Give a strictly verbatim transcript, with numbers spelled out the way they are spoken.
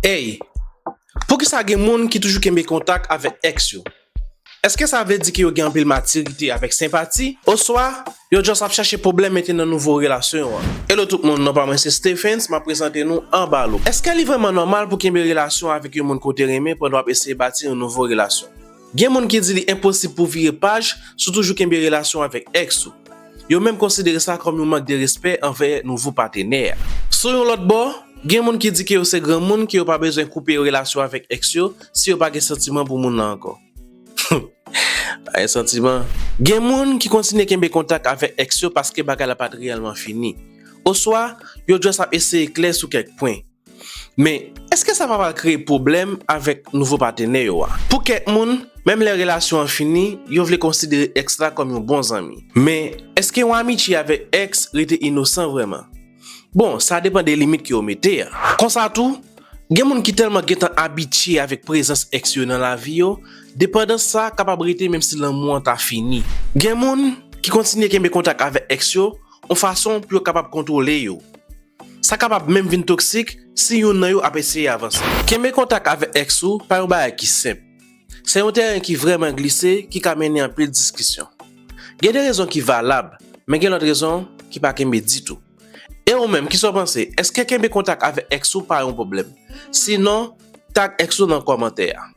Ey, poukisa gen moun ki toujou kenbe kontak avèk èks yo? Èske sa vle di ke yo gen anpil matirite avèk senpati? Oswa yo just ap chache pwoblèm mete nan nouvo relasyon yo an? Hello tout moun, non pa mwen se Stephens, m ap prezante nou anba lo. Èske li vrèman nòmal pou kenbe relasyon avèk yon moun ke w te renmen pandan w ap eseye bati yon nouvo relasyon? Gen moun ki di li enposib pou w vire paj si w toujou kenbe relasyon avèk èks ou. Yo menm konsidere sa kòm yon mank de respè anvè nouvo patenè a. Sou yon lòt bò, gen moun ki di ke yo se granmoun, ke yo pa bezwen koupe relasyon avèk èks yo si yo pa gen santiman pou moun nan ankò. Pa gen santiman. Gen moun ki kontinye kenbe kontak avèk èks yo paske bagay la pa t reyèlman fini. Oswa, yo just ap eseye klè sou kèk pwen. Men, èske sa pa pral kreye pwoblèm avèk nouvo patenè yo a? Pou kèk moun, menm lè relasyon an fini, yo vle konsidere èks la kòm yon bon zanmi. Men, èske yon amitye avèk èks rete inosan vrèman? Bon, sa depann de limit ke yo mete a. Konsa tou, gen moun ki tèlman gentan abitye avèk prezans èks yo nan lavi yo, depandans sa kapab rete menm si lanmou an ta fini. Gen moun ki kontinye kenbe kontak avèk èks yo, yon fason pou yo kapab kontwole yo. Sa kapab menm vin toksik si youn nan yo ap eseye avanse. Kenbe kontak avèk èks ou pa yon bagay ki senp. Se yon teren ki vrèman glise, ki ka mennen anpil diskisyon. Gen de rezon ki valab, men gen lòt rezon ki pa kenbe ditou. E ou menm, kisa w panse? Èske kenbe kontak avèk èks ou pa yon pwoblèm? Sinon, tag èks ou nan kòmantè a.